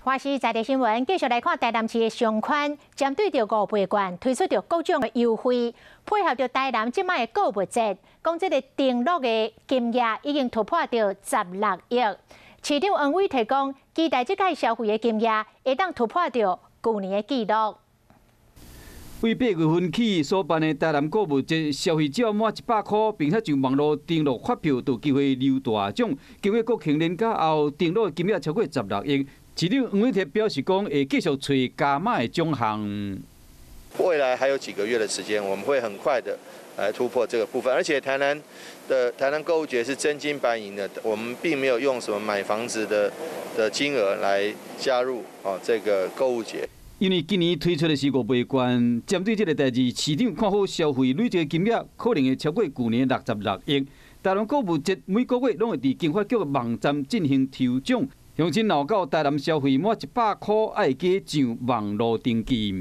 華視在地新聞繼續來看台南市的商圈，針對著五倍券推出著各種的優惠，配合著台南這擺的購物節，講這个登錄的金額已經突破著16億。市長黃偉提講，期待這屆消費的金額會當突破著舊年的紀錄。為8月份起所辦的台南購物節，消費者滿100箍，並且上網路登錄發票，就有機會抽大獎。經過國慶連假後，登錄的金額超過十六億。市長黃偉哲表示講，會繼續揣加碼的獎項。未來還有幾個月的時間，我們會很快的來突破這個部分。而且台南的台南購物節是真金白銀的，我們並沒有用什麼買房子的金額來加入哦這個購物節。因為今年推出的是五倍券，針對這个代誌，市長看好消費累積金額可能會超過舊年66億。台南購物節每個月攏會佇經發局網站進行抽獎，鄉親若到台南消費滿100箍，愛加上網路登記。